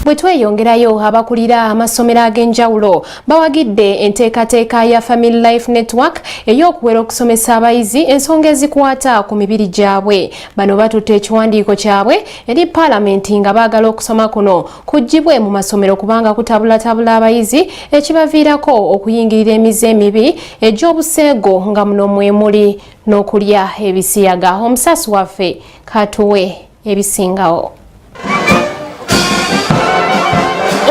Bwe tweyongerayo, abakulira amasomero ag'enjawulo bawagidde enteekateeka ya Family Life Network ey'okuwera okusomesa abayizi ensonga ezikwata ku mibiri gyabwe. Bano batutte ekiwandiiko kyabwe eri Paalamenti nga baagala okusoma kuno kuggyibwe mu masomero kubanga kutabulatabula abayizi, ekibaviirako okuyingirira emize emibi egy'obuseego, nga muno mwe muli n'okulya ebisiyaga. Omusasi waffe katuwe ebisingawo.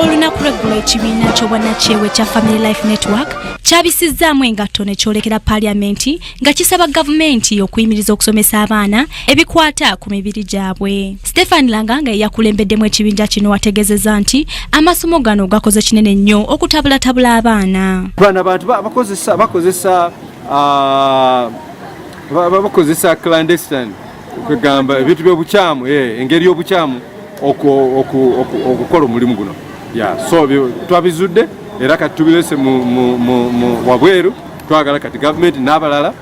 Olunaku lweggulo, ekibiina ky'obwannakyewa ekya Family Life Network kyabisizzaamu engatto ne kyolekera Paaliyamenti nga kisaba gavumenti okuyimiriza okusomesa abaana ebikwata ku mibiri gyabwe. Stephen Langa, nga yeyakulembeddemu ekibinja kino, ategeezezza nti amasomo gano gakoze kinene nnyo okutabulatabula abaana. Bano abantu bakozesa clandestine, kwegamba ebintu byobukyamu, engeri y'obukyamu okukola omulimu guno. Ya, so twabizudde era kati tubirese wabweru. Twagala kati gavumenti n'abalala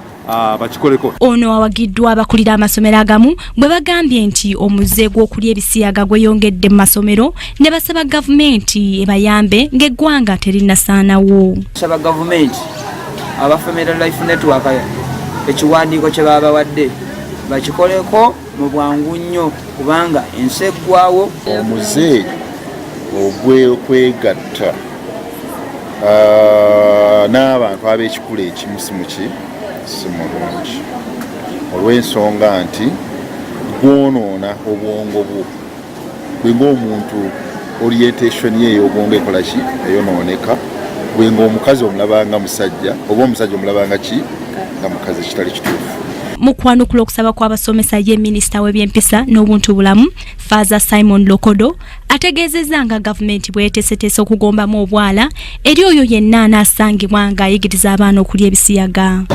bakikoleko. Ono awagiddwa abakulira amasomero agamu bwe bagambye nti omuze gw'okulya ebisiyaga gweyongedde mu masomero, ne basaba gavumenti ebayambe ng'eggwanga terinnasaanawo. Saba gavumenti, aba Family Life Network ekiwandiiko kye babawadde bakikoleko mu bwangu nnyo, kubanga ensi eggwawo. Omuze ogw'okwegatta n'abantu ab'ekikula ekimu si muki, si mulungi, olw'ensonga nti gwonoona obwongo bwo bwe ng'omuntu. Orientation ye ey'obwongo ekola ki? Eyonooneka. Bwe ng'omukazi omulabanga musajja, oba omusajja omulabanga ki? Nga mukazi, ekitali kituufu. Mu kwanukula okusaba kw'abasomesa, ye minisita w'ebyempisa n'obuntu bulamu, Faaza Simon Lokodo, ategeezezza nga gavumenti bweteeseteese okugombamu obwala eri oyo yenna anaasangibwa ng'ayigiriza abaana okulya ebisiyaga.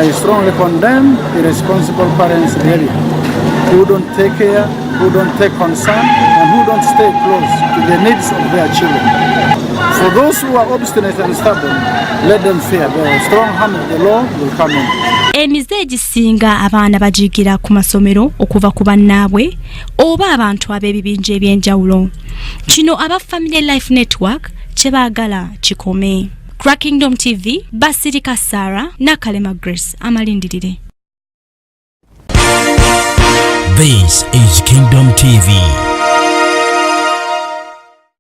I strongly condemn irresponsible parents' behavior who don't take care, who don't take concern, and who don't stay close to the needs of their children. For those who are obstinate and stubborn, let them fear. The strong hand of the law will come in. Emize egisinga abaana bagiyigira ku masomero okuva ku bannaabwe oba abantu ab'ebibinja ebyenjawulo. Kino aba Family Life Network kye baagala kikome. Kingdom TV, Basirika Sarah Nakalema Grace, amalindirire. This is Kingdom TV.